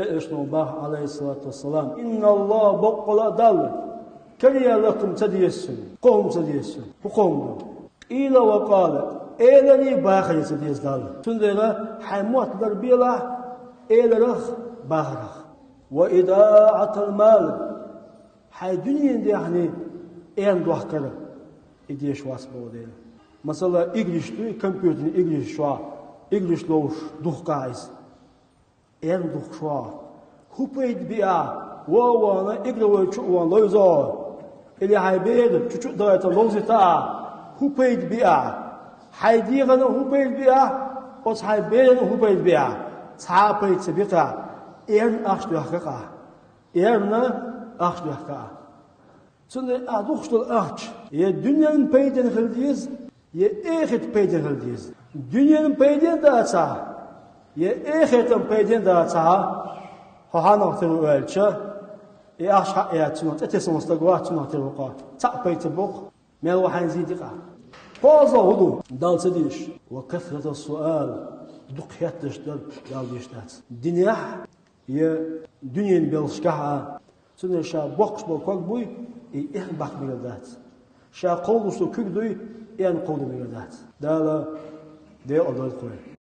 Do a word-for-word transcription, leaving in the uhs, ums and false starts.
Элчано баха, Ӏалайхиссалату вассалам: «Инналлаха», боккъала а Далла, «кариха лакум», ца деза шуна, кхо хӀума ца деза шуна. ХӀун кхо хӀума ду? «Къила ва къала», элари бахари ца деза Далла. Цундела хьайн мотт ларбелахь эларах, бахарах. «Ва идаӀатал мал», хьайн дуьненан дехьа эрна дохкар, и дезаш вац боху Дала. Масала, играш дуй, компьютерный играш, шо играш ловш духкъа иза. Эрна духкуш вахь. ХӀун пайда бу ахь, вон а вахана, игровой чу а вахана ловзо? Или хьайн бер чу-чу а дахийтина ловзийта ахь? ХӀун пайда бу ахь? Хьайн дегӀана хӀун пайда бу ахь? Оцу хьайн берана хӀун пайда бу ахь? Цхьа а пайда ца бу-кх ахь. Эрна ахча доьхка-кх ахь. Эрна ахча доьхка ахь. Цундела ахь духкуш долу ахча я дуьненан пайденна хила деза, я эхартан пайденна хила деза. Дуьненан пайденна дацахь, я эхартан пайденна дацахь, хьо хьанах тера ву аьлча, и ахча хьаэцна, цӀе тесна стаг вац цунах тера ву-кх. Цхьаъ пайда ца боккху, мел ву хьайна зен дикъа. КхозлагӀа хӀун ду, Далла ца дезаш? «Ва касрату суал», дукха хеттарш дар Далла дезаш дац. Динехь я дуьненан белхашкахь а, цундела ша боккхуш болу ког буй, и эрна баккха мегар дац. Ша кховдалуш долу куьг дуй, эрна кховда мегар дац. Дала декъала дойла кхуьнан.